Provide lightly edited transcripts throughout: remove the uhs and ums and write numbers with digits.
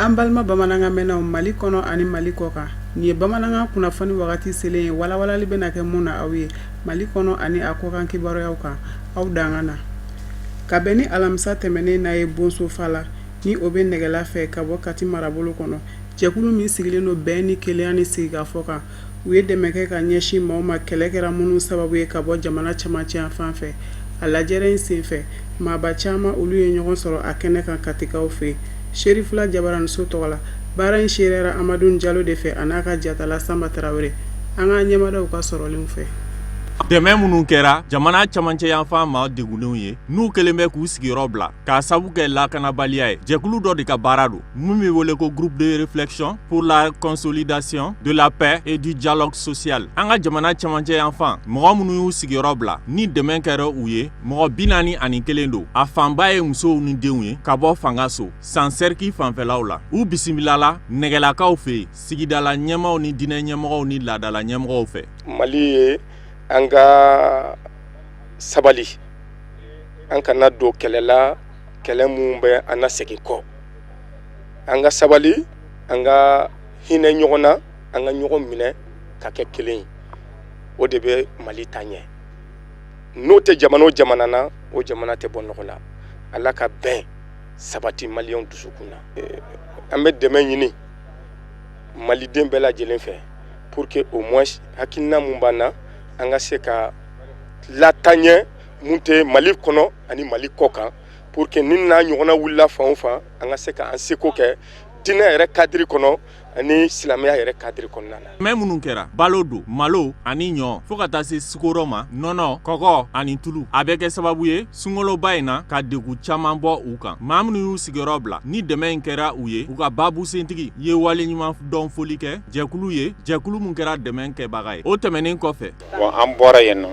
An balima bamanankan mɛnnaw Mali kɔnɔ ani Mali kɔ kan, nin ye bamanankan kunnafoni wagati selen ye, walawalali bɛna kɛ mun na aw ye Mali kɔnɔ ani a kɔkan kibaruyaw kan. Aw danga na ka bɛn ni alamisa tɛmɛnen na ye Bonsofa la, ni o bɛ Nɛgɛla fɛ ka bɔ Kati marabolo kɔnɔ, jɛkulu min sigilen don bɛn ni kelenya ni sigikafɔ kan, u ye dɛmɛ kɛ ka ɲɛsin maaw ma kɛlɛ kɛra minnu sababu ye ka bɔ jamana camancɛ yanfan fɛ. A lajɛrɛ in senfɛ, maaba caman olu ye ɲɔgɔn sɔrɔ a kɛnɛ kan Katikaw fɛ Serifula Jabaraniso tɔgɔ la. Baara in seereyara Amadu Jalo de fɛ, a n'a ka jatala Sanba Tarawele, an ka ɲɛmadaw ka sɔrɔlenw fɛ. Dɛmɛ minnu kɛra jamana camancɛ yanfan maa degunnenw ye, n'u kɛlen bɛ k'u sigiyɔrɔ bila k'a sabu kɛ lakanabaliya ye, jɛkulu dɔ de ka baara don min bɛ wele ko Groupe de réflexion pour la consolidation de la paix et du dialogue social. An ka jamana camancɛ yanfan mɔgɔ minnu y'u sigiyɔrɔ bila, ni dɛmɛ kɛra u ye, mɔgɔ 41 don, a fanba ye musow ni denw ye, ka bɔ fanga so San sɛriki fanfɛlaw la. U bisimilala Nɛgɛlakaw fɛ yen, sigidala ɲɛmaaw ni diinɛ ɲɛmɔgɔw ni laadala ɲɛmɔgɔw fɛ. Mali ye, an ka sabali, an kana don kɛlɛ la, kɛlɛ mun bɛ an na segin kɔ. An ka sabali, an ka hinɛ ɲɔgɔn na, an ka ɲɔgɔn minɛ ka kɛ kelen ye. O de bɛ Mali taa ɲɛ. N'o tɛ jamana o jamana na, o jamana tɛ bɔ nɔgɔ la. Ala ka bɛn sabati Maliyɛnw dusukun na. An bɛ dɛmɛ ɲini Maliden bɛɛ lajɛlen fɛ pour que au moins hakilina mun b'an na, an ka se ka lataa ɲɛ mun tɛ Mali kɔnɔ ani Mali kɔ kan, pour que ni n'a ɲɔgɔnna wulila fan o fan, an ka se ka an seko kɛ diinɛ yɛrɛ cadre kɔnɔ ani silamɛya yɛrɛ cadre kɔnɔna na. Dɛmɛ minnu kɛra, balo don, malo ani ɲɔ, fo ka taa se sukoro ma, nɔnɔ, kɔgɔ ani tulu, a bɛ kɛ sababu ye sunkaloba in na ka degun caman bɔ u kan. Maa minnu y'u sigiyɔrɔ bila, ni dɛmɛ in kɛra u ye, u ka baabu sentigi ye waleɲuman dɔn foli kɛ jɛkulu ye, jɛkulu min kɛra dɛmɛ kɛbaga ye. O tɛmɛnen kɔfɛ, Bon, an bɔra yen nɔ,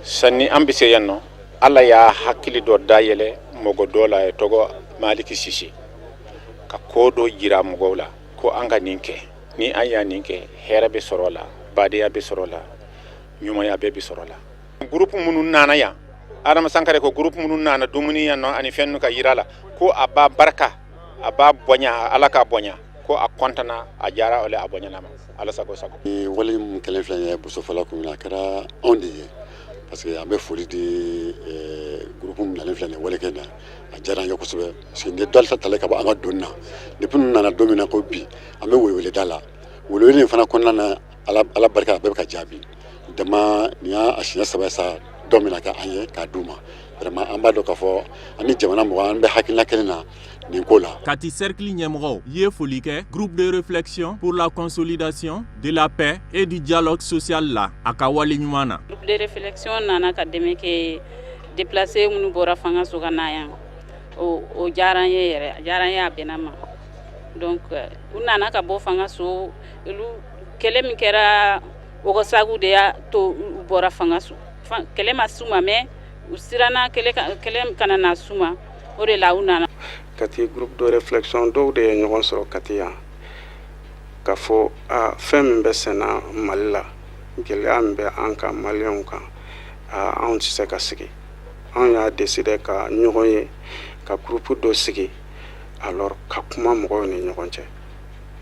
sanni an bɛ se yan nɔ, Ala y'a hakili dɔ dayɛlɛ mɔgɔ dɔ la, a ye tɔgɔ Maliki Sise, ka ko dɔ jira mɔgɔw la ko an ka nin kɛ. Ni an y'a nin kɛ, hɛrɛ bɛ sɔrɔ la, badenya bɛ sɔrɔ la, ɲumanya bɛɛ bɛ sɔrɔ la. Groupe minnu nana yan, Adama Sankare ko groupe minnu nana dumuni yan nɔ ani fɛn ninnu ka yira la ko a b'a barika, a b'a bonya, Ala k'a bonya, ko a kɔntana, a jara ole, a bonyana ma, Ala sago sago. Ni wale min kɛlen filɛ nin ye Bosofala commune na, a kɛra anw de ye, parce que an bɛ foli di groupe min nalen filɛ nin ye wale kɛ na, a diyara an ye kosɛbɛ, parce que nin ye dɔ ta talen ka bɔ an ka doni na. Depuis ninnu nana don min na ko bi, an bɛ weleweleda la. Welewele in fana kɔnɔna na, Ala barika, a bɛɛ bɛ ka jaabi dama. Nin y'a siɲɛ saba ye sa dɔ min na kɛ an ye k'a d'u ma. Vraiment, an b'a dɔn k'a fɔ an ni jamana mɔgɔ, an bɛ hakilina kelen na nin ko la. Kati cercle ɲɛmɔgɔw ye foli kɛ Groupe de réflexion pour la consolidation de la paix et du dialogue social la, a ka wale ɲuman na. Groupe de réflexion nana ka dɛmɛ kɛ déplacé minnu bɔra fanga so ka na yan, o diyara n ye yɛrɛ, a diyara n ye, a bɛnna ma. Donc u nana ka bɔ fanga so, olu kɛlɛ min kɛra Ogosagu de y'a to u bɔra fanga so. Kɛlɛ ma s'u ma, mais u siranna kɛlɛ kana na s'u ma, o de la u nana. Kati groupe de réflexion dɔw de ye ɲɔgɔn sɔrɔ Kati yan k'a fɔ a fɛn min bɛ senna Mali la, gɛlɛya min bɛ an kan, Maliyɛnw kan, a anw tɛ se ka sigi. Anw y'a décider ka ɲɔgɔn ye, ka groupe dɔ sigi, alors ka kuma mɔgɔw ni ɲɔgɔn cɛ.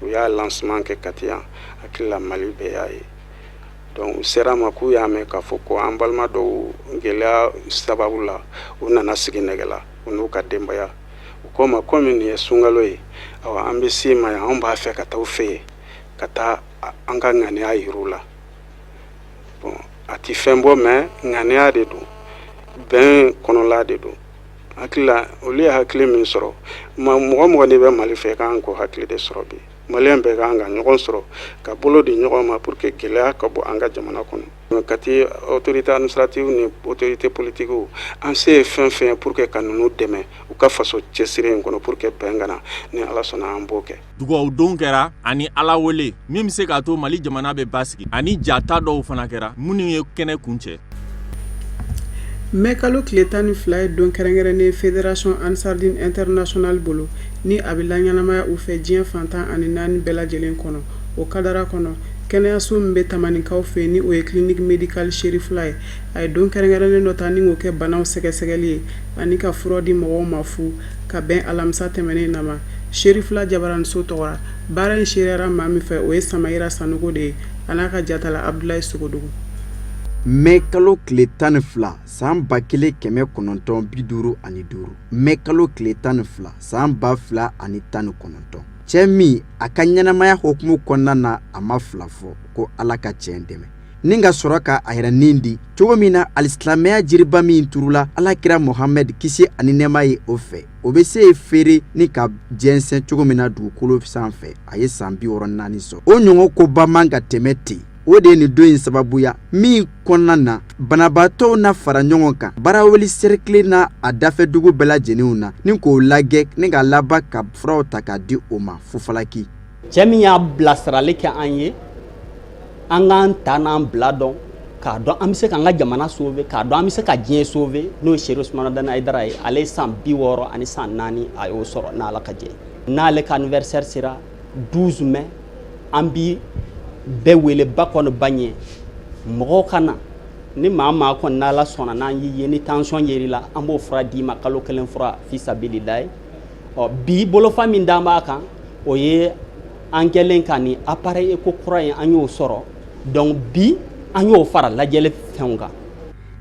U y'a lancement kɛ Kati yan, hakili la Mali bɛɛ y'a ye. Donc u sera ma k'u y'a mɛn k'a fɔ ko an balima dɔw, gɛlɛya sababu la, u nana sigi Nɛgɛla, u n'u ka denbaya. U ko ma komi nin ye sunkalo ye, awa an bɛ s'i ma yan, anw b'a fɛ ka taa u fɛ yen, ka taa an ka ŋaniya yir'u la. Bon, a ti fɛn bɔ, mais ŋaniya de don, bɛn kɔnɔla de don. Hakili la olu ye hakili min sɔrɔ, mɔgɔ mɔgɔ n'i bɛ Mali fɛ, i kan k'o hakili de sɔrɔ bi. Maliyɛn bɛɛ kan ka ɲɔgɔn sɔrɔ ka bolo di ɲɔgɔn ma pour que gɛlɛya ka bɔ an ka jamana kɔnɔ. Kati autorité administrative ni autorité politique, an se ye fɛn fɛn ye pour que ka ninnu dɛmɛ u ka faso cɛsiri in kɔnɔ, pour que bɛn ka na, ni Ala sɔnna, an b'o kɛ. Dugawu don kɛra ani Ala wele min bɛ se k'a to Mali jamana bɛ basigi, ani jata dɔw fana kɛra minnu ye kɛnɛ kuncɛ. Mɛ kalo tile 12 ye don kɛrɛnkɛrɛnnen Fédération Ansardine Internationale bolo, ni a bɛ laɲɛnamaya u fɛ diɲɛ fan 14 bɛɛ lajɛlen kɔnɔ. O kadara kɔnɔ, kɛnɛyaso min bɛ Tamanikaw fɛ, ni o ye clinique médicale Cherifla ye, a ye don kɛrɛnkɛrɛnnen dɔ ta ni k'o kɛ banaw sɛgɛsɛgɛli ye ani ka fura di mɔgɔw ma fu, ka bɛn alamisa tɛmɛnen na ma. Serifula jabaraniso tɔgɔ la. Baara in seereyara maa min fɛ, o ye Samayira Sanogo de ye, a n'a ka jatala Abudulayi Sogodogo. Mɛ kalo tile 12 san 1955, mɛ kalo tile 12 san 2019, cɛ min a ka ɲɛnamaya hukumu kɔnɔna na, a ma fila fɔ ko Ala ka cɛn dɛmɛ ni ka sɔrɔ ka a yɛrɛ nin di cogo min na alisilamɛya jiriba min turula Alakira Mohamɛd kisi ani nɛɛma ye o fɛ, o bɛ se feere ni ka jɛnsɛn cogo min na dugukolo sanfɛ. A ye san 64 sɔrɔ, o ɲɔgɔn koba man ka tɛmɛ ten. O de ye nin don in sababuya min kɔnɔna na banabaatɔw na fara ɲɔgɔn kan Baraweli sɛrikili n'a a dafɛ dugu bɛɛ lajɛlenw na ni k'o lajɛ ni ka laban ka furaw ta k'a di o ma fufalaki. Cɛ min y'a bilasirali kɛ an ye, an k'an ta n'an bila dɔn, k'a dɔn an bɛ se k'an ka jamana sauver, k'a dɔn an bɛ se ka diɲɛ sauver, n'o ye Serifu Usumani Madani Hayidara ye. Ale ye san 64 san 4 a y'o sɔrɔ n'Ala ka jɛ. N'ale ka anniversaire sera 12 mai, an bi bɛɛ wele ba kɔnɔ ba ɲɛ, mɔgɔw ka na. Ni maa maa kɔni n'Ala sɔnna n'an y'i ye ni tension yer'i la, an b'o fura d'i ma, kalo kelen fura fisabililayi. Ɔ bi bolofa min d'an b'a kan, o ye an kɛlen ka nin appareil écho kura in, an y'o sɔrɔ. Donc bi an y'o fara lajɛli fɛnw kan.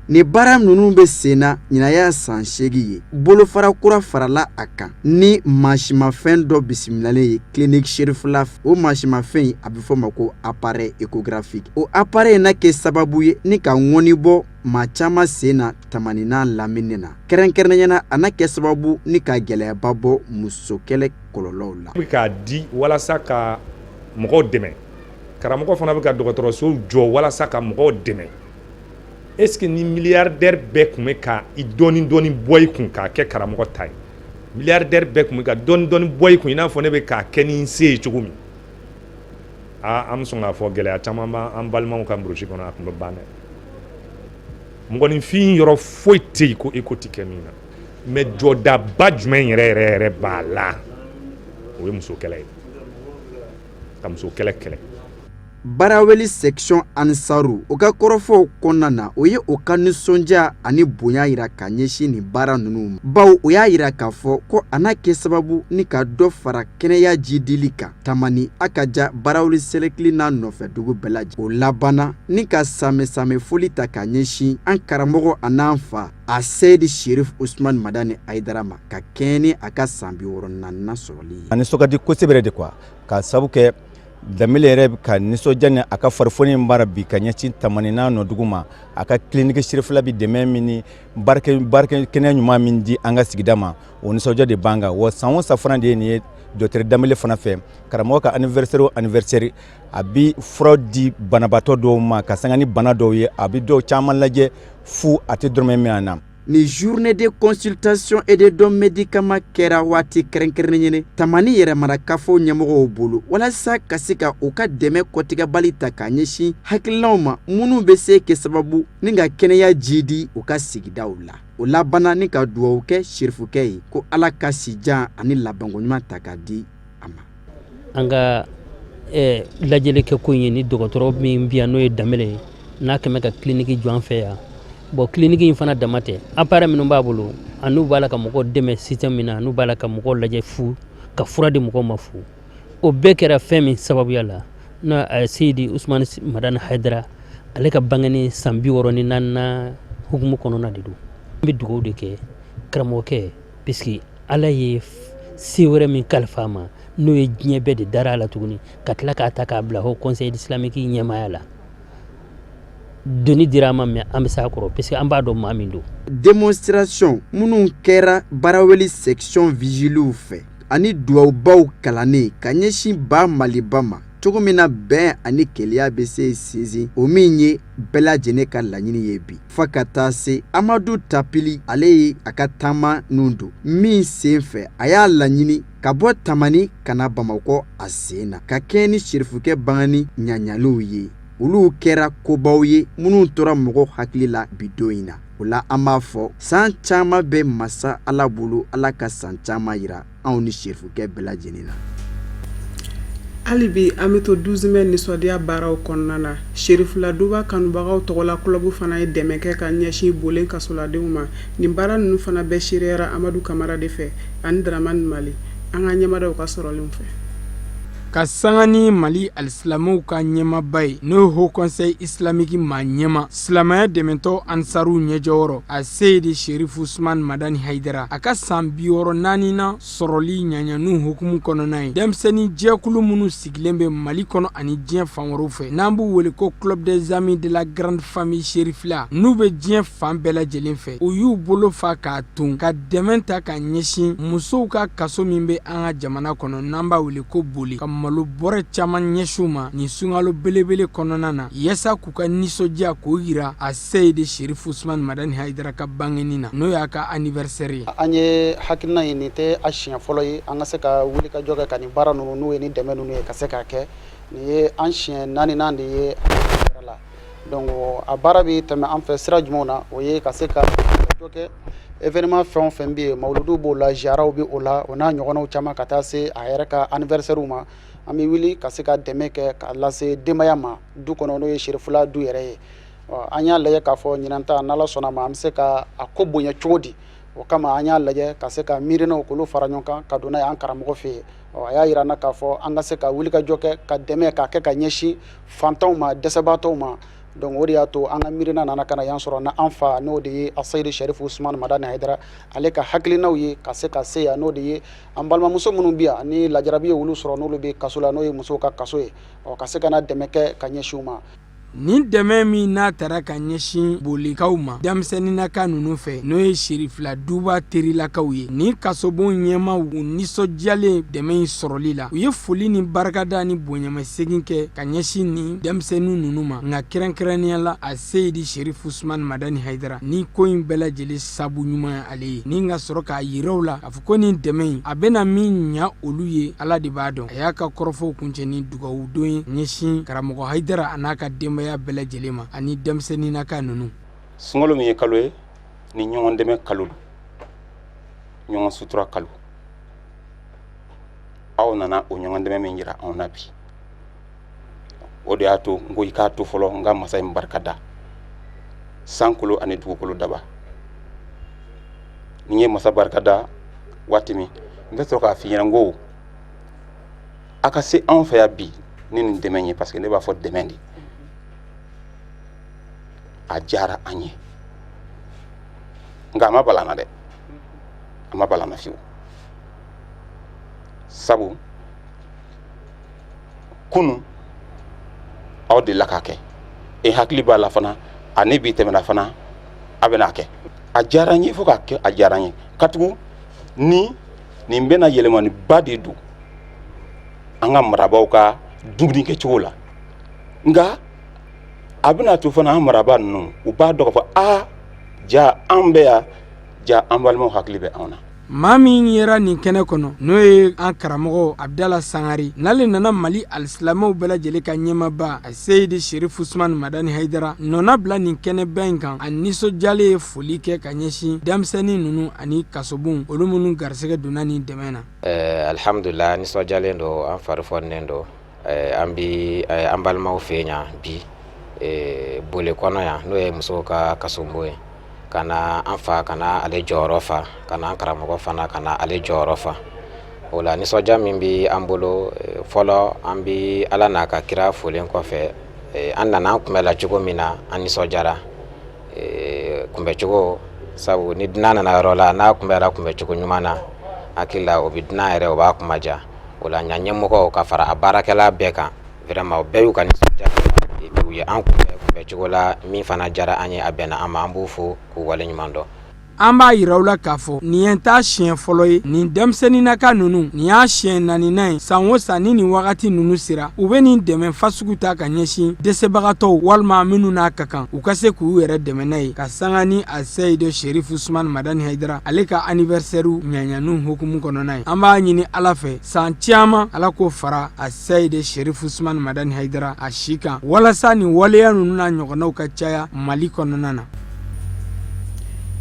Nin baara ninnu bɛ sen na ɲinan y'a san 8 ye. Bolofara kura farala a kan ni mansimafɛn dɔ bisimilalen ye clinique Serifula. O mansimafɛn in, a bɛ fɔ o ma ko appareil échographique. O appareil in na kɛ sababu ye ni ka ŋɔni bɔ maa caman sen na Tamani n'a lamini na. Kɛrɛnkɛrɛnnenya na, a na kɛ sababu ni ka gɛlɛyaba bɔ musokɛlɛ kɔlɔlɔw la. Bɛ k'a di walasa ka mɔgɔw dɛmɛ. Karamɔgɔ fana bɛ ka dɔgɔtɔrɔsow jɔ walasa ka mɔgɔw dɛmɛ. Est ce que ni milliardaire bɛɛ tun bɛ ka i dɔɔni dɔɔni bɔ i kun k'a kɛ karamɔgɔ ta ye, milliardaire bɛɛ tun bɛ ka dɔɔni dɔɔni bɔ i kun i n'a fɔ ne bɛ k'a kɛ ni n se ye cogo min, aa, an bɛ sɔn k'a fɔ gɛlɛya caman b'an balimaw kan burusi kɔnɔ, a tun bɛ ban dɛ. Mɔgɔninfin yɔrɔ foyi tɛ yen ko écho tɛ kɛ min na, mais jɔdaba jumɛn yɛrɛ yɛrɛ yɛrɛ b'a la? O ye muso kɛlɛ ye, ka muso kɛlɛ kɛlɛ. Baraweli section Ansaru, o ka kɔrɔfɔw kɔnɔna na, o ye o ka nisɔndiya ani bonya yira ka ɲɛsin nin baara ninnu ma, bawo o y'a yira k'a fɔ ko a na kɛ sababu ni ka dɔ fara kɛnɛya jidili kan Tamani a ka ja Baraweli sɛrɛkili n'a nɔfɛ dugu bɛɛ lajɛlen. O labanna ni ka samɛ foli ta ka ɲɛsin an karamɔgɔ an'an fa a Seyidi Sherif Usman Madani Hayidara ma ka kɛɲɛ ni a ka san 64nan sɔrɔli ye. A nisɔn ka di kosɛbɛ de quoi, k'a sabu kɛ Danbele yɛrɛ ka nisɔndiya ni a ka farifoni baara bi ka ɲɛsin Tamani n'a nɔ dugu ma. A ka clinique Serifula bi dɛmɛ min ni baarakɛ kɛnɛ ɲuman min di an ka sigida ma, o nisɔndiya de b'an kan. Wa san o san fana de ye nin ye docteur Danbele fana fɛ, karamɔgɔ ka anniversaire o anniversaire, a bi fura di banabaatɔ dɔw ma ka sanga ni bana dɔw ye. A bi dɔw caman lajɛ fu, a tɛ dɔrɔmɛ minɛ na. Ni journée de consultation et de don médicament kɛra waati kɛrɛnkɛrɛnnen ye Tamani yɛrɛmarakafo ɲɛmɔgɔw bolo walasa ka se ka u ka dɛmɛ kɔtigɛbali ta ka ɲɛsin hakilinaw ma minnu bɛ se kɛ sababu ni ka kɛnɛya jidi u ka sigidaw la. O labanna ni ka dugawu kɛ serifukɛ ye ko Ala ka sijan ani labanko ɲuman ta k'a di a ma. An ka lajɛli kɛ ko in ye ni dɔgɔtɔrɔ min bi yan, n'o ye Danbele ye, n'a kɛmɛ ka kiliniki jɔ an fɛ yan. Bon, kiliniki in fana dama tɛ, appareil minnu b'a bolo, an'u b'a la ka mɔgɔw dɛmɛ système min na, an'u b'a la ka mɔgɔw lajɛ fu, ka fura di mɔgɔw ma fu, o bɛɛ kɛra fɛn min sababuya la, n'o Seyidi Usumani Madani Hayidara, ale ka bangeni san 64nan hukumu kɔnɔna de don. An bɛ dugawu de kɛ karamɔgɔkɛ, puisque Ala ye se wɛrɛ min kalifa a ma, n'o ye diɲɛ bɛɛ de dara a la tuguni, ka tila k'a ta k'a bila Haut Conseil islamique ɲɛmaaya la. Doni dira a ma, mais an bɛ s'a kɔrɔ, parce que an b'a dɔn maa min don. Démonstration minnu kɛra Baraweli section vigiliw fɛ ani duwawubaw kalannen ka ɲɛsin ba Maliba ma cogo min na bɛn ani kelenya bɛ se sinsin, o min ye bɛɛ lajɛlen ka laɲini ye bi, fo ka taa se Amadu Tapili, ale ye a ka taama nun don min sen fɛ, a y'a laɲini ka bɔ Tamani ka na Bamakɔ a sen na ka kɛɲɛ ni serifukɛ bangani ɲaɲaliw ye. Olu kɛra kobaw ye minnu tora mɔgɔ hakili la bi don in na. O la, an b'a fɔ san caman bɛ masa Ala bolo, Ala ka san caman yira anw ni serifukɛ bɛɛ lajɛlen na. Hali bi an bɛ to 12 mai nisɔndiya baaraw kɔnɔna na. Serifula Duba kanubagaw tɔgɔla club fana ye dɛmɛ kɛ ka ɲɛsin Bolen kasoladenw ma. Nin baara ninnu fana bɛɛ seereyara Amadu Kamara de fɛ ani Dramani Mali. An ka ɲɛmadaw ka sɔrɔlenw fɛ. Ka sanga ni Mali alisilamɛw ka ɲɛmaaba ye, n'o ye Haut Conseil islamique maa ɲɛma, silamɛya dɛmɛtɔn Ansaru ɲɛjɔyɔrɔ, a Seyidi Serifu Usumani Madani Hayidara, a ka san 64nan sɔrɔli ɲaɲaniw hukumu kɔnɔna ye, denmisɛnnin jɛkulu minnu sigilen bɛ Mali kɔnɔ ani diɲɛ fan wɛrɛw fɛ, n'an b'u wele ko Club des Amis de la Grande Famille Cherifila, n'u bɛ diɲɛ fan bɛɛ lajɛlen fɛ, u y'u bolo fa k'a ton ka dɛmɛ ta ka ɲɛsin musow ka kaso min bɛ an ka jamana kɔnɔ, n'an b'a wele ko Bole, ka malo bɔrɛ caman ɲɛsin u ma nin sunkalo belebele kɔnɔna na, yaasa k'u ka nisɔndiya k'o jira a Seyidi Serifu Usumani Madani Hayidara ka bangeni na, n'o y'a ka anniversaire ye. An ye hakilina ye, nin tɛ a siɲɛ fɔlɔ ye an ka se ka wuli ka jɔ kɛ ka nin baara ninnu, n'o ye ni dɛmɛ ninnu ye, ka se k'a kɛ. Nin ye an siɲɛ naaninan de ye la. Donc a baara bɛ tɛmɛ an fɛ sira jumɛnw na? O ye ka se ka jɔ kɛ événement fɛn o fɛn bɛ yen, mawuludu b'o la, ziyaraw bɛ o la, o n'a ɲɔgɔnnaw caman, ka taa se a yɛrɛ ka anniversaire ma. An bɛ wuli ka se ka dɛmɛ kɛ ka lase denbaya ma du kɔnɔ, n'o ye Serifula du yɛrɛ ye. An y'a lajɛ k'a fɔ ɲinan ta, n'Ala sɔnna ma, an bɛ se ka a ko bonya cogo di? O kama an y'a lajɛ ka se ka miirinaw k'olu fara ɲɔgɔn kan ka don n'a ye an karamɔgɔ fɛ yen. A y'a jira an na k'a fɔ an ka se ka wulikajɔ kɛ ka dɛmɛ k'a kɛ ka ɲɛsin fantanw ma, dɛsɛbaatɔw ma. Donc o de y'a to an ka miirina nana ka na yan sɔrɔ na an fa, n'o de ye Aseyidi Serifu Usumani Madani Hayidara, ale ka hakilinaw ye ka se ka se yan, n'o de ye an balimamuso minnu bɛ yan ni lajarabi ye olu sɔrɔ, n'olu bɛ kaso la, n'o ye musow ka kaso ye, ɔ ka se ka na dɛmɛ kɛ ka ɲɛsin u ma. Nin dɛmɛ min n'a tara ka ɲɛsin Bolekaw ma denmisɛnninnaka ninnu fɛ, n'o ye Serifila Duba terilakaw ye, nin kasobon ɲɛmaaw u nisɔndiyalen dɛmɛ in sɔrɔli la, u ye foli ni barikada ni bonyamasegin kɛ ka ɲɛsin nin denmisɛnnin ninnu ma, nka kɛrɛnkɛrɛnnenya la a Seyidi Serifu Usumani Madani Hayidara, ni ko in bɛɛ lajɛlen sabu ɲuman ye ale ye, ni ka sɔrɔ k'a yira u la k'a fɔ ko nin dɛmɛ in a bɛna min ɲa olu ye, Ala de b'a dɔn. A y'a ka kɔrɔfɔw kuncɛ ni dugawu don ye ɲɛsin karamɔgɔ Hayidara a n'a ka denbaya bɛɛ lajɛlen ma ani denmisɛnninnaka ninnu. Sunkalo min ye kalo ye, ni ɲɔgɔn dɛmɛ kalo don, ɲɔgɔn sutura kalo, aw nana o ɲɔgɔn dɛmɛ min jira anw na bi, o de y'a to n ko i k'a to fɔlɔ n ka masa in barika da, sankolo ani dugukolo daba. Ni n ye masa barika da waati min, n bɛ sɔrɔ k'a f'i ɲɛna n ko a ka se anw fɛ yan bi ni nin dɛmɛ ye, parce que ne b'a fɔ dɛmɛ de, a diyara an ye, nka a ma bala an na dɛ, a ma bala an na fiyewu, sabu kunu aw delila k'a kɛ, e hakili b'a la fana, ani bi tɛmɛna fana a bɛna a kɛ. A diyara n ye fo k'a kɛ, a diyara n ye katugu ni nin bɛna yɛlɛmaniba de don an ka marabaaw ka dumuni kɛcogo la, nka a bɛna to fana an marabaa ninnu u b'a dɔn k'a fɔ aa ja an bɛ yan, ja an balimaw hakili bɛ anw na. Maa min yera nin kɛnɛ kɔnɔ, n'o ye an karamɔgɔ Abudala Sangare, n'ale nana Mali alisilamɛw bɛɛ lajɛlen ka ɲɛmaaba Seyidi Serifu Usumani Madani Hayidara nɔnabila nin kɛnɛba in kan, a nisɔndiyalen ye foli kɛ ka ɲɛsin denmisɛnnin ninnu ani kasobon olu minnu garisɛgɛ donna nin dɛmɛ na. Alihamudulila, nisɔndiyalen don, an fari fɔnnen don. An bi an balimaw fɛ yan bi Bole kɔnɔ yan, n'o ye musow ka kasobon ye, ka na an fa ka na ale jɔyɔrɔ fa, ka na an karamɔgɔ fana ka na ale jɔyɔrɔ fa. O la nisɔndiya min bɛ an bolo, fɔlɔ an bɛ Ala n'a ka kira folen kɔfɛ, an nana an kunbɛla cogo min na, an nisɔndiyara kunbɛcogo, sabu ni dunan nana yɔrɔ la, n'a kunbɛra kunbɛcogo ɲuman na, hakili la o bɛ dunan yɛrɛ o b'a kuma diya. O la ɲa ɲɛmɔgɔw ka fara a baarakɛla bɛɛ kan, vraiment o bɛɛ y'u ka nisɔndiya et puis u ye an kunbɛn kunbɛcogo la min fana diyara an ye, a bɛnna an ma, an b'u fo k'u waleɲuman dɔn. An b'a yira aw la k'a fɔ nin ye t'a siɲɛ fɔlɔ ye nin denmisɛnninnaka ninnu, nin y'a siɲɛ naaninan ye. San o san ni nin wagati ninnu sera, u bɛ nin dɛmɛ fasugu ta ka ɲɛsin dɛsɛbagatɔw walima minnu n'a ka kan u ka se k'u yɛrɛ dɛmɛ n'a ye, ka sanga ni a Seyidi Serifu Usumani Madani Hayidara ale ka anniversaire ɲaɲaniw hukumu kɔnɔna ye. An b'a ɲini Ala fɛ san caman Ala k'o fara a Seyidi Serifu Usumani Madani Hayidara a si kan, walasa nin waleya ninnu n'a ɲɔgɔnnaw ka caya Mali kɔnɔna na.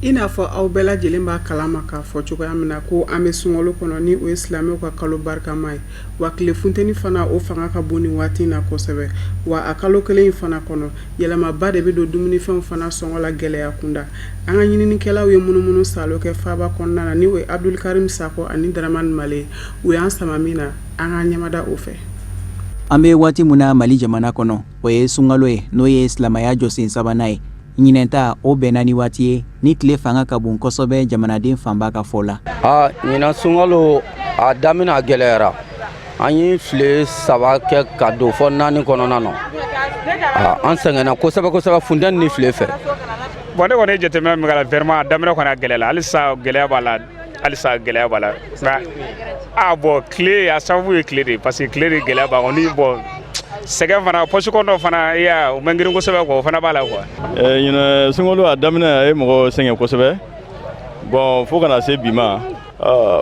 I n'a fɔ aw bɛɛ lajɛlen b'a kalama k'a fɔ cogoya min na ko an bɛ sunkalo kɔnɔ, ni o ye silamɛw ka kalo barikama ye, wa tile funteni fana o fanga ka bon nin waati in na kosɛbɛ. Wa a kalo kelen in fana kɔnɔ, yɛlɛmaba de bɛ don dumunifɛnw fana sɔngɔ la gɛlɛya kunda. An ka ɲininikɛlaw ye munumunu saalo kɛ faaba kɔnɔna na, ni o ye Abdulkarim Sakɔ ani Dramane Male. U y'an sama min na, an k'an ɲɛmada o fɛ. An bɛ waati min na Mali jamana kɔnɔ, o ye sunkalo ye, n'o ye silamɛya jɔsen sabanan ye. Ɲinɛn ta, o bɛnna ni waati ye ni tile fanga ka bon kosɛbɛ jamanaden fanba ka fɔ la. Aa, ɲinan sunkalo a daminɛ a gɛlɛyara. An ye tile 3 kɛ ka don fɔ 4 kɔnɔna na. An sɛgɛnna kosɛbɛ kosɛbɛ funteni ni tile fɛ. Bon, ne kɔni ye jateminɛ min k'a la, vraiment a daminɛ kɔni a gɛlɛyala, halisa gɛlɛya b'a la, halisa gɛlɛya b'a la. Nka a bon, tile a sababu ye tile de ye, parce que tile de gɛlɛya b'a kɔnɔ. Ni bon, sɛgɛn fana, poche kɔnɔ fana, i y'a o man girin kosɛbɛ quoi, o fana b'a la quoi. Ɲinɛ sunkalo a daminɛ a ye mɔgɔ sɛgɛn kosɛbɛ. Bon, fo ka na se bi ma.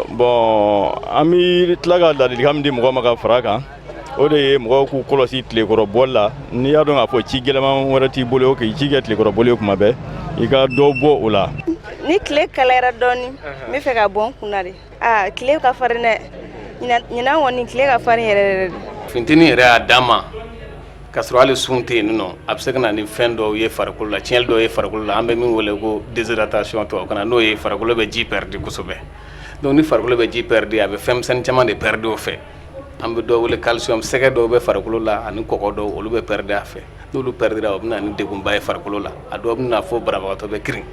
Bon, an bɛ tila ka ladilikan min di mɔgɔ ma ka fara a kan, o de ye mɔgɔw k'u kɔlɔsi tilekɔrɔ bɔli la. N'i y'a dɔn k'a fɔ ci gɛlɛman wɛrɛ t'i bolo k'i ci kɛ tilekɔrɔ bɔli ye kuma bɛɛ, i ka dɔ bɔ o la. Ni tile kalayara dɔɔni, n bɛ fɛ ka bɔ n kunna de. Aa, tile ka farin dɛ. Ɲinan kɔni tile ka farin yɛrɛ yɛrɛ de. Funteni yɛrɛ y'a dan ma k'a sɔrɔ hali sun tɛ yen nɔ, a bɛ se ka na ni fɛn dɔw ye farikolo la, tiɲɛli dɔw ye farikolo la, an bɛ min wele ko déshydratation tubabukan na, n'o ye farikolo bɛ ji perdu kosɛbɛ. Donc ni farikolo bɛ ji perdu, a bɛ fɛn misɛnnin caman de perdu o fɛ. An bɛ dɔw wele calcium, sɛgɛ dɔw bɛ farikolo la ani kɔgɔ dɔw, olu bɛ perdu a fɛ. N'olu perdira, o bɛ na ni degunba ye farikolo la. A dɔw bɛ na fo banabagatɔ bɛ kirin,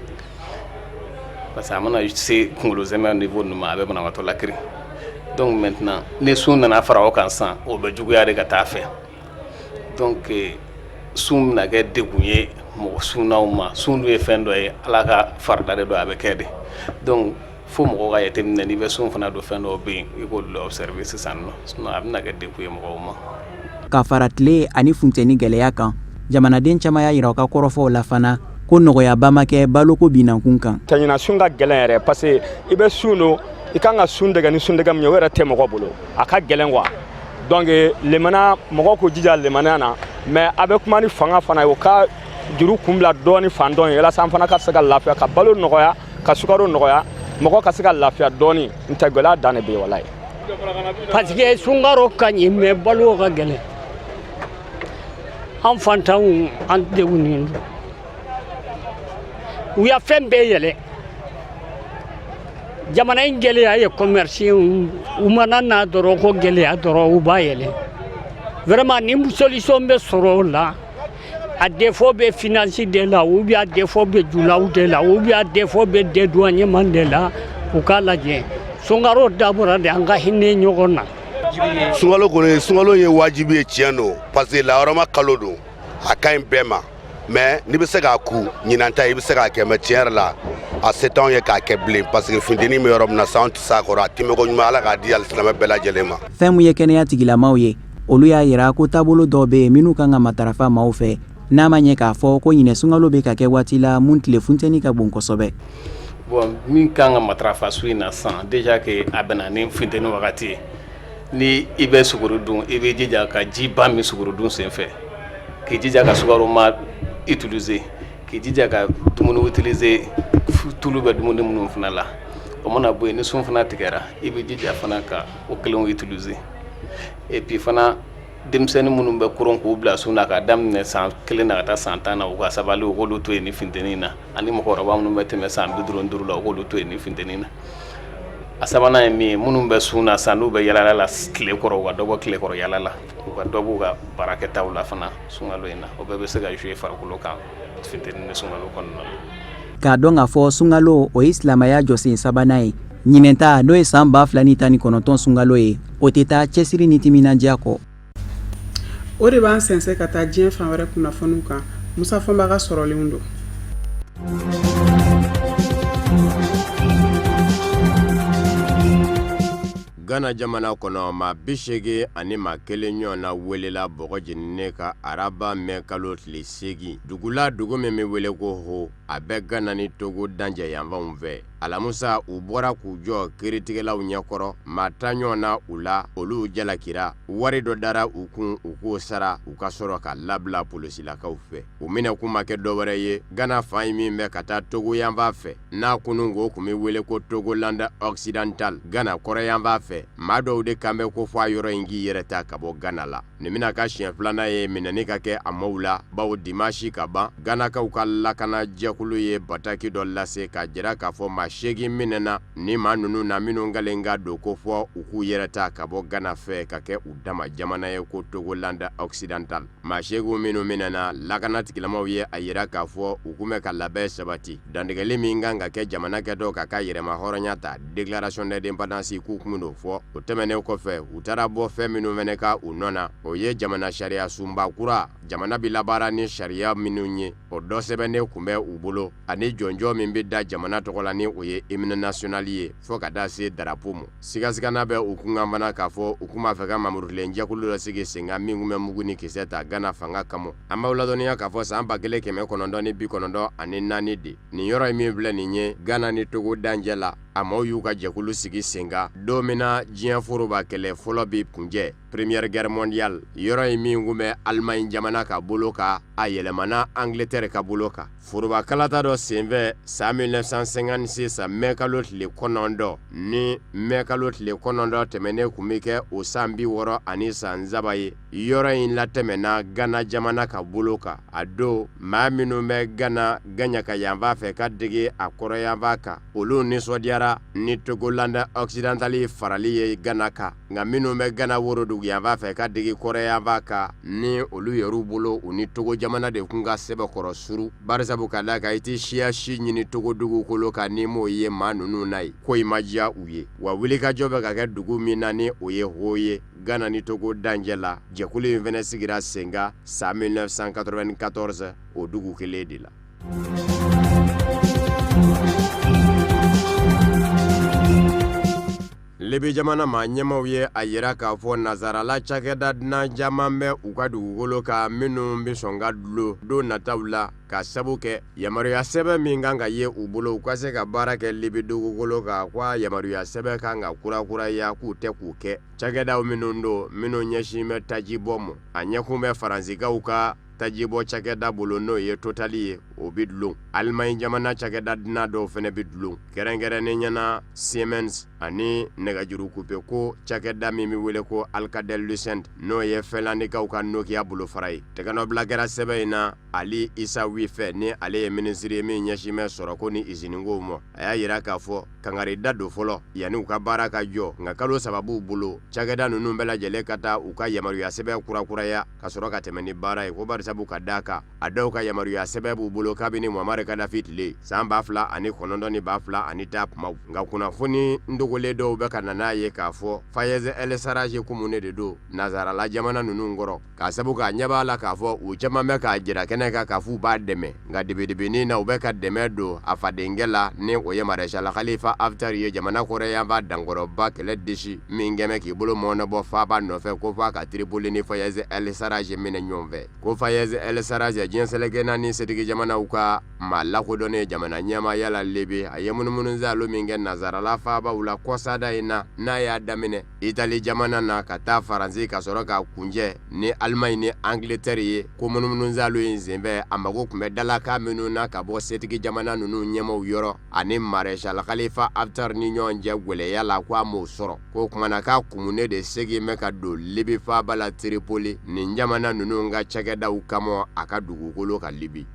parce que a mana se kunkolo zɛmɛ niveau ninnu ma, a bɛ banabagatɔ lakirin. Donc maintenant ni sun nana fara o kan sisan, o bɛ juguya de ka taa fɛ. Donc sun bɛna kɛ degun ye mɔgɔ sunnaw ma. Sun dun ye fɛn dɔ ye, Ala ka farida de don, a bɛ kɛ de. Donc fo mɔgɔw ka jateminɛ, n'i bɛ sun fana don, fɛn dɔw bɛ yen i k'olu observer sisan nɔ, sinon a bɛna kɛ degun ye mɔgɔw ma. Ka fara tile ani funteni gɛlɛya kan, jamanaden caman y'a yira u ka kɔrɔfɔw la fana ko nɔgɔyaba ma kɛ baloko binankun kan. Ɲinan sun ka gɛlɛn yɛrɛ, parce que i bɛ sun don, i kan ka sun dɛgɛ ni sundɛgɛ min ye, o yɛrɛ tɛ mɔgɔ bolo, a ka gɛlɛn quoi. Donc lemana, mɔgɔ k'u jija lemaniya na, mais a bɛ kuma ni fanga fana ye, o ka juru kun bila dɔɔni fan dɔ ye, walasa an fana ka se ka lafiya, ka balo nɔgɔya, ka sukaro nɔgɔya, mɔgɔ ka se ka lafiya dɔɔni. N tɛ gɛlɛya dan de bɛ yen, walayi. Parce que sunkaro ka ɲi, mais balo ka gɛlɛn. An fantanw, an degunnen don. U ya fɛn bɛɛ yɛlɛ. Jamana in gɛlɛya ye commerce, u mana na dɔrɔn ko gɛlɛya dɔrɔn, u b'a yɛlɛ. Vraiment, ni solution bɛ sɔrɔ o la, a défaut bɛ finance de la, ou bien a défaut bɛ julaw de la, ou bien a défaut bɛ dédouanement de la, u k'a lajɛ. Sunkaro dabɔra de an ka hinɛ ɲɔgɔn na. Sunkalo kɔni, sunkalo ye wajibi ye, tiɲɛ don, parce que lahɔrɔma kalo don, a ka ɲi bɛɛ ma. Mais n'i bɛ se k'a ku ɲinan ta, i bɛ se k'a kɛ, mais tiɲɛ yɛrɛ la, a se t'anw ye k'a kɛ bilen, parce que funteni bɛ yɔrɔ min na sisan, anw tɛ s'a kɔrɔ. A timɛko ɲuman, Ala k'a di alisilamɛ bɛɛ lajɛlen ma. Fɛn mun ye kɛnɛya tigilamaw ye, olu y'a yira ko taabolo dɔw bɛ yen minnu kan ka matarafa maaw fɛ, n'a ma ɲɛ k'a fɔ ko ɲinɛ sunkalo bɛ ka kɛ waati la mun tile funteni ka bon kosɛbɛ. Bon, min kan ka matarafa su in na sisan, déjà que a bɛnna ni funteni wagati ye, ni i bɛ sugoro dun, i bɛ jija ka ji ba min sugoro dun senfɛ, k'i jija ka sukaroma utiliser, k'i jija ka dumuni utiliser tulu bɛ dumuni minnu fana la. O mana bɔ yen, ni sun fana tigɛra, i bɛ jija fana ka o kelenw utiliser. Et puis fana, denmisɛnnin minnu bɛ koron k'u bila sun na k'a daminɛ san 1 na ka taa san 10 na, u ka sabali, u k'olu to yen ni funteni na, ani mɔgɔkɔrɔba minnu bɛ tɛmɛ san 55 la, u k'olu to yen ni funteni na. A sabanan ye min ye, minnu bɛ sun na san, n'u bɛ yalala la tile kɔrɔ, u ka dɔ bɔ tile kɔrɔ yala la, u ka dɔ b'u ka baarakɛtaw la fana sunkalo in na. O bɛɛ bɛ se ka jouer farikolo kan funteni ni sunkalo kɔnɔna na. K'a dɔn k'a fɔ sunkalo, o ye silamɛya jɔsen sabanan ye. Ɲinɛn ta, n'o ye san 2019 sunkalo ye, o tɛ taa cɛsiri ni timinandiya kɔ. O de b'an sɛnsɛn ka taa diɲɛ fan wɛrɛ kunnafoniw kan. Musa Fɔnba ka sɔrɔlenw don. Gana jamana kɔnɔ, maa 81 ɲɔgɔn na welela bɔgɔ jeninen kan araba mɛ kalo tile 8 dugu la, dugu min bɛ wele ko Ho. a bɛ Gana ni Togo dancɛ yanfanw fɛ. Alamusa u bɔra k'u jɔ kiiritigɛlaw ɲɛkɔrɔ, maa 10 ɲɔgɔn na u la, olu jalakira, wari dɔ dara u kun u k'o sara u ka sɔrɔ ka labila polosilakaw fɛ. U minɛkun ma kɛ dɔwɛrɛ ye Gana fan in min bɛ ka taa Togo yanfan fɛ, n'a kunun ko tun bɛ wele ko Togoland Occidental, Gana kɔrɔyanfan fɛ, maa dɔw de kan bɛ ko fɔ a yɔrɔ in k'i yɛrɛ ta ka bɔ Gana la. Nin bɛna ka siɲɛ filanan ye minɛni ka kɛ a maaw la, bawo dimanche ka ban, Ganakaw ka lakanajɛkulu ye bataki dɔ lase k'a jira k'a fɔ maa 8 minɛna ni maa ninnu na minnu kalen ka don ko fɔ u k'u yɛrɛ ta ka bɔ Gana fɛ ka kɛ u dama jamana ye ko Togoland Occidental. Maa 8 minnu minɛna, lakana tigilamaw ye a jira k'a fɔ u tun bɛ ka labɛn sabati dantigɛli min kan ka kɛ jamana kɛtɔ k'a ka yɛrɛma hɔrɔnya ta, déclaration d'indépendance, k'u tun bɛn'o fɔ. O tɛmɛnen kɔfɛ, u taara bɔ fɛn minnu fana kan u nɔ na, o ye jamana sariya sunba kura, jamana bɛ labaara ni sariya minnu ye, o dɔ sɛbɛnnen tun bɛ u bolo, ani jɔnjɔn min bɛ da jamana tɔgɔ la ni o ye hymne national ye, fo ka taa se drapeau ma. Sigasigana bɛ u kunkan fana k'a fɔ u tun b'a fɛ ka mamurutilen jɛkulu dɔ sigi sen kan min tun bɛ mugu ni kisɛ ta Gana fanga kama. An b'aw ladɔnniya k'a fɔ san 1994 de, nin yɔrɔ in min filɛ nin ye Gana ni Togo dancɛ la, a maaw y'u ka jɛkulu sigi sen kan don min na diɲɛ foroba kɛlɛ fɔlɔ bɛ kuncɛ, première guerre mondiale. Yɔrɔ in min tun bɛ Allemagne jamana ka bolo kan, a yɛlɛmana Angleterre ka bolo kan. Foroba kalata dɔ senfɛ san 1956 mɛ kalo tile 9 ni mɛ kalo tile 9 tɛmɛnen tun bɛ kɛ o san 63 ye, yɔrɔ in latɛmɛna Gana jamana ka bolo kan. A don maa minnu bɛ Gana gaɲaka yanfan fɛ ka dege a kɔrɔyanfan kan, olu nisɔndiyara ni Togoland Occidental farali ye Gana kan, nka minnu bɛ Gana worodugu yanfan fɛ ka dege kɔrɔyanfan kan, ni olu yɛrɛw bolo u ni Togo jamana de tun ka sɛbɛkɔrɔ suru, barisabu ka d'a kan i tɛ siya si ɲini Togo dugukolo kan n'i m'o ye maa ninnu na ye, ko in ma diya u ye. Wa wulikajɔ bɛ ka kɛ dugu min na ni o ye Ho ye, Gana ni Togo dancɛ la, jɛkulu in fana sigira sen kan san 1994 o dugu kelen de la. Libi jamana maa ɲɛmaw ye a yira k'a fɔ nazarala cakɛda dunan caman bɛ u ka dugukolo kan minnu bɛ sɔn ka dulon don nataw la ka sabu kɛ yamaruya sɛbɛn min kan ka ye u bolo u ka se ka baara kɛ Libi dugukolo kan, ko a yamaruya sɛbɛn kan ka kurakuraya k'u tɛ k'u kɛ. Cakɛdaw minnu don minnu ɲɛsin bɛ tajibɔ ma, a ɲɛkun bɛ Faransikaw ka tajibɔ cakɛda bolo n'o ye Total ye, o bɛ dulon. Alimaɲi jamana cakɛda dunan dɔw fana bɛ dulon, kɛrɛnkɛrɛnnenya na Siemens ani nɛgɛjuru kupe ko cakɛda min bɛ wele ko Alcatel-Lucent n'o ye Finlandikaw ka Nokia bolofara ye. Tɛgɛnɔbila kɛra sɛbɛn in na Ali Isawi fɛ, ni ale ye minisiri ye min ɲɛsin bɛ sɔrɔko ni iziniko ma. A y'a yira k'a fɔ kangarida don fɔlɔ yanni u ka baara ka jɔ, nka kalo 3 b'u bolo cakɛda ninnu bɛɛ lajɛlen ka taa u ka yamaruya sɛbɛn kurakuraya ka sɔrɔ ka tɛmɛ ni baara ye, ko barisabu ka d'a kan a dɔw ka yamaruya sɛbɛn b'u bolo kabini Muammar Kadafi tile san 2009 ni 2010 kumaw. Nka kunnafoni dogolen dɔw bɛ ka na n'a ye k'a fɔ Fayez El Sarraj kumunen de don nazarala jamana ninnu kɔrɔ, k'a sabu k'a ɲɛ b'a la k'a fɔ u caman bɛ k'a jira kɛnɛ kan k'a f'u b'a dɛmɛ, nka dibidibinin na u bɛ ka dɛmɛ don a fadenkɛ la ni o ye Maréchal Khalifa Haftar ye, jamana kɔrɔyanfan dankɔrɔba kɛlɛ disi min kɛmɛ k'i bolo mɔɔnɔbɔ faaba nɔfɛ ko f'a ka Tripoli ni Fayez El Sarraj minɛ ɲɔgɔn fɛ. Ko Fayez El Sarraj diɲɛ seleke naani setigi jamanaw ka maa lakodɔnnen jamana ɲɛmaaya la Libi, a ye munumunusaalo min kɛ nazarala faabaw la kɔsada in na, n'a y'a daminɛ Itali jamana na ka taa Faransi ka sɔrɔ k'a kuncɛ ni Alimaɲi ni Angleterre ye, ko munumunusaalo in senfɛ a mago tun bɛ dalakan minnu na ka bɔ setigi jamana ninnu ɲɛmaaw yɔrɔ ani Maréchal Khalifa Haftar ni ɲɔgɔn cɛ gɛlɛya la, ko a m'o sɔrɔ. Ko o tuma na k'a kumunen de segin bɛ ka don Libi faaba la Tripoli nin jamana ninnu ka cakɛdaw kama a ka dugukolo kan Libi.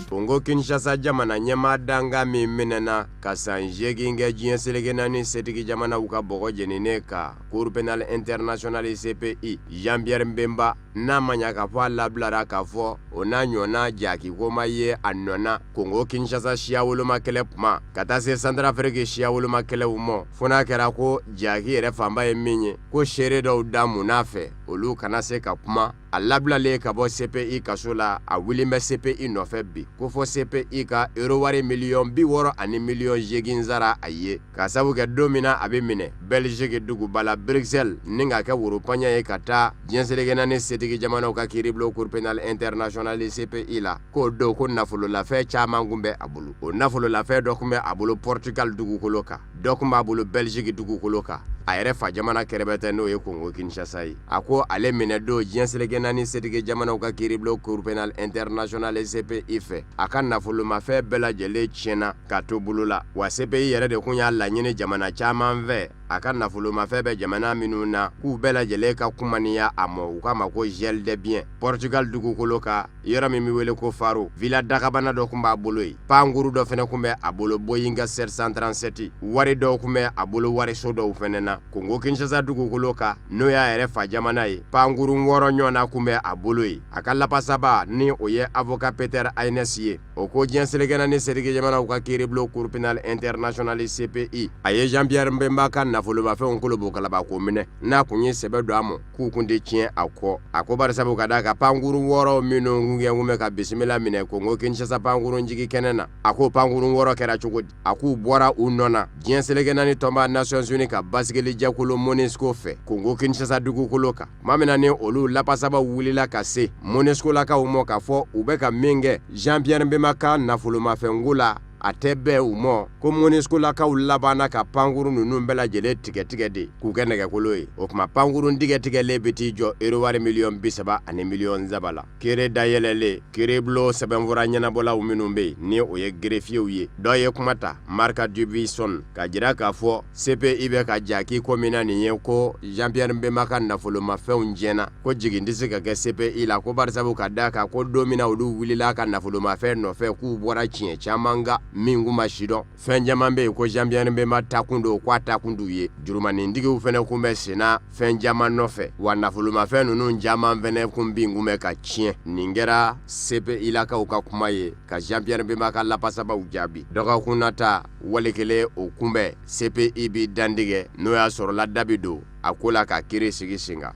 Kongo Kinshasa jamana ɲɛmaa dankan min minɛna ka san 8 kɛ diɲɛ seleke naani setigi jamanaw ka bɔgɔ jeninen kan, Cour pénale internationale CPI, Jean Pierre Bemba. N'a ma ɲa k'a fɔ a labilara k'a fɔ o n'a ɲɔgɔnna jaki ko ma ye a nɔ na Kongo Kinshasa siya woloma kɛlɛ kuma ka taa se Santarafiriki siya woloma kɛlɛw mɔ, fo n'a kɛra ko jaki yɛrɛ fanba ye min ye, ko seere dɔw da mun'a fɛ, olu kana se ka kuma. A labilalen ka bɔ CPI kaso la, a wulilen bɛ CPI nɔfɛ bi ko fɔ CPI ka euro wari miliyɔn 60 ani miliyɔn 8 sara a ye, k'a sabu kɛ don min na a bɛ minɛ Belgique duguba la Bruxelles ni k'a kɛ woropaɲa ye ka taa diɲɛ seleke naani setigi jamanaw ka kiiribulon Cour pénale internationale CPI la, k'o don ko nafololafɛn caman kun bɛ a bolo. O nafololafɛn dɔ kun bɛ a bolo Portugal dugukolo kan, dɔ kun b'a bolo Belgique dugukolo kan, a yɛrɛ fa jamana kɛrɛbɛtɛ n'o ye Congo Kinshasa ye. A ko ale minɛ don diɲɛ seleke naani setigi jamanaw ka kiiribulon Cour pénale internationale CPI fɛ, a ka nafolomafɛn bɛɛ lajɛlen tiɲɛna ka to bolo la. Wa CPI yɛrɛ de kun y'a laɲini jamana caman fɛ, a ka nafolomafɛn bɛ jamana minnu na, k'u bɛɛ lajɛlen ka kumaniya a ma, u k'a ma ko gel des biens. Portugal dugukolo kan, yɔrɔ min bɛ wele ko Faro, villa dakabana dɔ tun b'a bolo yen, pankuru dɔ fana tun bɛ a bolo Boeing 737, wari dɔw tun bɛ a bolo wariso dɔw fana na Kongo Kinshasa dugukolo kan, n'o y'a yɛrɛ fa jamana ye, pankuru 6 ɲɔgɔnna tun bɛ a bolo yen. A ka lapasaba ni o ye avocat Peter Haynes ye, o ko diɲɛ seleke naani setigi jamanaw ka kiiribulon Cour pénale internationale CPI, a ye Jean Pierre Bemba ka nafolomafɛnw kolobokalaba ko minɛ, n'a kun ye sɛbɛ don a ma k'u kun tɛ tiɲɛ a kɔ. A ko barisabu ka d'a kan pankuru 6 minnu kun kɛ kun bɛ ka bisimila minɛ Kongo Kinshasa pankurun jigin kɛnɛ na, a ko pankurun 6 kɛra cogo di? A k'u bɔra u nɔ na diɲɛ seleke naani tɔnba Nations Unies ka basigili jɛkulu MONUSCO fɛ Kongo Kinshasa dugukolo kan. Tuma min na ni olu lapasabaw wulila ka se MONUSCO-lakaw ma k'a fɔ u bɛ ka min kɛ Jean Pierre Bemba ka nafolomafɛnko la, a tɛ bɛn u ma, ko MONUSCO-lakaw labanna ka pankurun ninnu bɛɛ lajɛlen tigɛtigɛ de k'u kɛ nɛgɛkolo ye. O tuma pankurun tigɛtigɛlen bɛ t'i jɔ euro wari miliyɔn 30 ani miliyɔn 3 la. Kiri dayɛlɛlen, kiiribulon sɛbɛnfura ɲɛnabɔlaw minnu bɛ yen ni o ye greffiers ye, dɔ ye kuma ta, Marc Dubuisson, k'a jira k'a fɔ CPI bɛ ka jaki ko min na nin ye, ko Jean Pierre Bemba ka nafolomafɛnw tiɲɛna, ko jigin tɛ se ka kɛ CPI la, ko barisabu ka d'a kan ko don min na olu wulila a ka nafolomafɛn nɔfɛ, k'u bɔra tiɲɛ caman kan min kun ma sidɔn. Fɛn caman bɛ yen ko Jean Pierre Bemba ta kun don, k'a ta kun t'u ye. Jurumanintigiw fana kun bɛ senna fɛn caman nɔfɛ, wa nafolomafɛn ninnu caman fana kun bin kun bɛ ka tiɲɛ. Nin kɛra CPI lakaw ka kuma ye ka Jean Pierre Bemba ka lapasabaw jaabi. Dɔgɔkun nata wali kelen o kunbɛn, CPI bɛ dantigɛ n'o y'a sɔrɔla da bɛ don a ko la ka kiri sigi sen kan.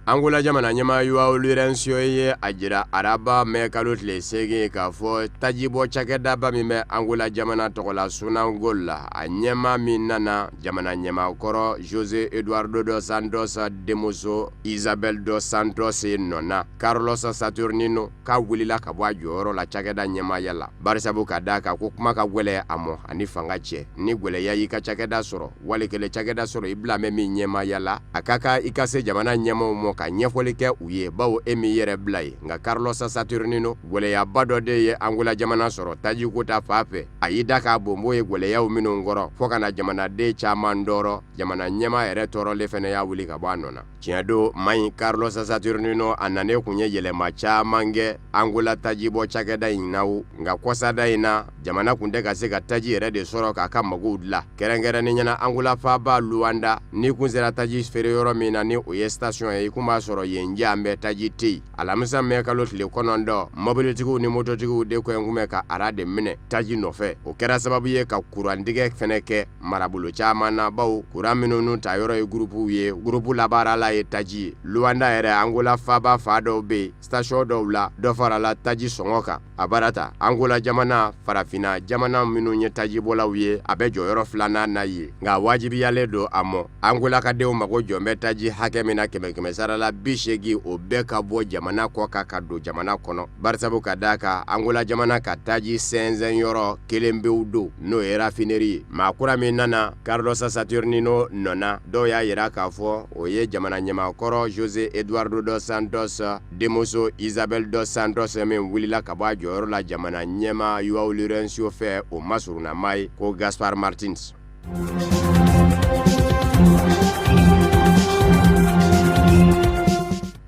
Angola jamana ɲɛmaa João Lourenço ye a jira araba mɛ kalo tile 8 k'a fɔ tajibɔ cakɛdaba min bɛ Angola jamana tɔgɔ la Sonangol la, a ɲɛmaa min nana jamana ɲɛmaa kɔrɔ José Eduardo dos Santos denmuso Isabel dos Santos nɔ na, Carlos Saturnino, k'a wulila ka bɔ a jɔyɔrɔ la cakɛda ɲɛmaaya la, barisabu ka d'a kan ko kuma ka gwɛlɛ a mɔ ani fanga cɛ. Ni gwɛlɛya y'i ka cakɛda sɔrɔ, wali kelen cakɛda sɔrɔ i bila mɛ min ɲɛmaaya la, a ka kan i ka se jamana ɲɛmaaw mɔ ka ɲɛfɔli kɛ u ye, bawo e m'i yɛrɛ bila yen. Nka Carlos Saturnino, gwɛlɛyaba dɔ de ye Angola jamana sɔrɔ tajiko ta fan fɛ. A y'i da k'a bonbon ye gwɛlɛyaw minnu kɔrɔ, fo ka na jamanaden caman tɔɔrɔ. Jamana ɲɛmaa yɛrɛ tɔɔrɔlen fana y'a wuli ka bɔ a nɔ na. Tiɲɛ don man ɲi Carlos Saturnino a nanen kun ye yɛlɛma caman kɛ Angola tajibɔ cakɛda in na o, nka kɔsada in na jamana kun tɛ ka se ka taji yɛrɛ de sɔrɔ k'a ka magow dilan, kɛrɛnkɛrɛnnenya la Angola faaba Luanda. N'i kun sera taji feere yɔrɔ min na ni o ye station ye, i kun b'a sɔrɔ yen jan bɛɛ taji tɛ yen. Alamisa mɛ kalo tile 9, mɔbilitigiw ni mototigiw de kun bɛ ka ara de minɛ taji nɔfɛ. O kɛra sababu ye ka kurantigɛ fɛnɛ kɛ marabolo caman na, bawo kuran minnu ta yɔrɔ ye gurupuw ye, gurupu labaarala ye taji ye. Luanda yɛrɛ, Angola faaba fan dɔw bɛ yen, station dɔw la, dɔ farala taji sɔngɔ kan. A baara ta Angola jamana, farafinna jamana minnu ye tajibɔlaw ye, a bɛ jɔyɔrɔ filanan na yen, nka wajibiyalen don a mɔ. Angola ka denw mago jɔn bɛ taji hakɛ min na kɛmɛ sara la 80, o bɛɛ ka bɔ jamana kɔ kan ka don jamana kɔnɔ, barisabu ka d'a kan Angola jamana ka taji sɛnsɛn yɔrɔ kelen pewu don, n'o ye raffinerie ye. Maa kura min nana Carlos Saturnino nɔ na, dɔw y'a jira k'a fɔ o ye jamana ɲɛmaa kɔrɔ José Eduardo dos Santos denmuso Isabel dos Santos min wulila ka bɔ a jɔyɔrɔ la jamana ɲɛmaa João Lourenço fɛ, o masurunnamaa ye, ko Gaspar Martins.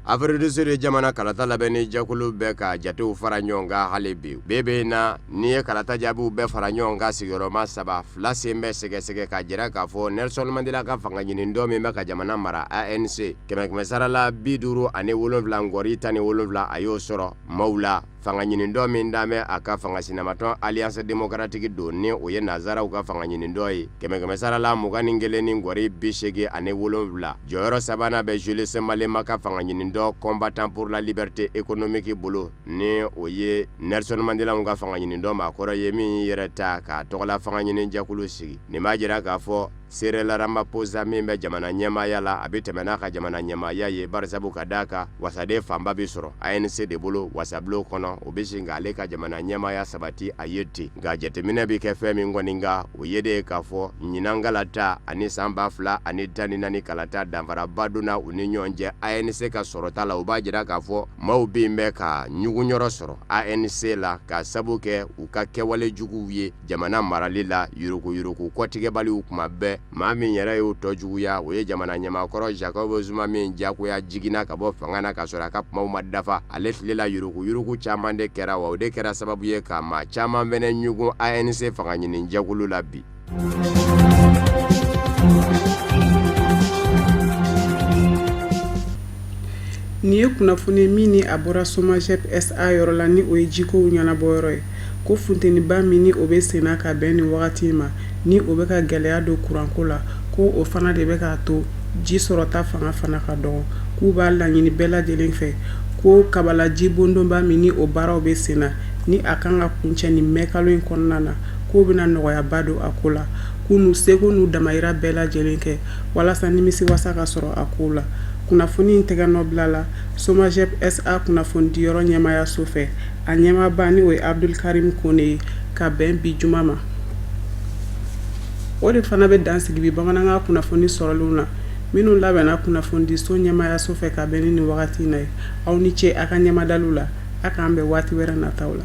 Afrique du Sud jamana kalata labɛnni jɛkulu bɛ ka jatew fara ɲɔgɔn kan hali bi. Bi bi in na, n'i ye kalata jaabiw bɛɛ fara ɲɔgɔn kan sigiyɔrɔma saba, fila sen bɛ sɛgɛsɛgɛ k'a jira k'a fɔ Nelson Mandela ka fanga ɲinitɔn min bɛ ka jamana mara ANC, kɛmɛ kɛmɛ sara la 57.17, a y'o sɔrɔ maaw la. Fanga ɲinitɔn min dan bɛ a ka fanga sinamatɔn Alliance démocratique don, ni o ye nansaraw ka fanga ɲinitɔn ye, kɛmɛ kɛmɛ sara la 21.87. Jɔyɔrɔ sabanan bɛ Julius Malema ka fanga ɲinitɔn Combattant pour la liberté économique bolo, ni o ye Nelson Mandela ka fanga ɲinitɔn maakɔrɔ ye min yɛrɛ ta k'a tɔgɔla fanga ɲini jɛkulu sigi. Nin b'a jira k'a fɔ Cyril Ramaphosa min bɛ jamana ɲɛmaaya la, a bɛ tɛmɛ n'a ka jamana ɲɛmaaya ye, barisabu ka d'a kan wasaden fanba bɛ sɔrɔ ANC de bolo wasabulon kɔnɔ, o bɛ sin k'ale ka jamana ɲɛmaaya sabati a ye ten. Nka jateminɛ bɛ kɛ fɛn min kɔni kan, o ye de ye k'a fɔ ɲinan kalata ani san 2014 kalata, danfaraba donna u ni ɲɔgɔn cɛ ANC ka sɔrɔta la. O b'a jira k'a fɔ maaw bin bɛ ka ɲugunyɔrɔ sɔrɔ ANC la k'a sabu kɛ u ka kɛwale juguw ye jamana marali la, yuruguyurugu kɔtigɛbaliw kuma bɛɛ. Maa min yɛrɛ y'o tɔ juguya, o ye jamana ɲɛmaakɔrɔ Jacob Zuma min diyagoya jiginna ka bɔ fanga na k'a sɔrɔ a ka kumaw ma dafa. Ale tile la, yuruguyurugu caman de kɛra, wa o de kɛra sababu ye ka maa caman fɛnɛ ɲugun ANC fanga ɲini jɛkulu la bi. Nin ye kunnafoni min ni a bɔra SOMAGEP SA yɔrɔ la, ni o ye jikow ɲɛnabɔyɔrɔ ye, ko funteniba min ni o bɛ senna ka bɛn nin wagati in ma, ni o bɛ ka gɛlɛya don kuranko la, ko o fana de bɛ k'a to ji sɔrɔta fanga fana ka dɔgɔ. K'u b'a laɲini bɛɛ lajɛlen fɛ ko kabala jibondonba min ni o baaraw bɛ senna, ni a kan ka kuncɛ nin mɛ kalo in kɔnɔna na, k'o bɛna nɔgɔyaba don a ko la. K'u n'u seko n'u damayira bɛɛ lajɛlen kɛ walasa nimisiwasa ka sɔrɔ a ko la. Kunnafoni in tɛgɛnɔ bilala SOMAGEP SA kunnafonidiyɔrɔ ɲɛmaayaso fɛ, a ɲɛmaaba ni o ye Abdul Karim Kone ye, ka bɛn bi juma ma. O de fana bɛ dan sigi bi bamanankan kunnafoni sɔrɔlenw na, minnu labɛnna kunnafonidiso ɲɛmaayaso fɛ ka bɛn ni nin wagati in na ye. Aw ni ce a ka ɲɛmadaliw la. A k'an bɛn waati wɛrɛ nataw la.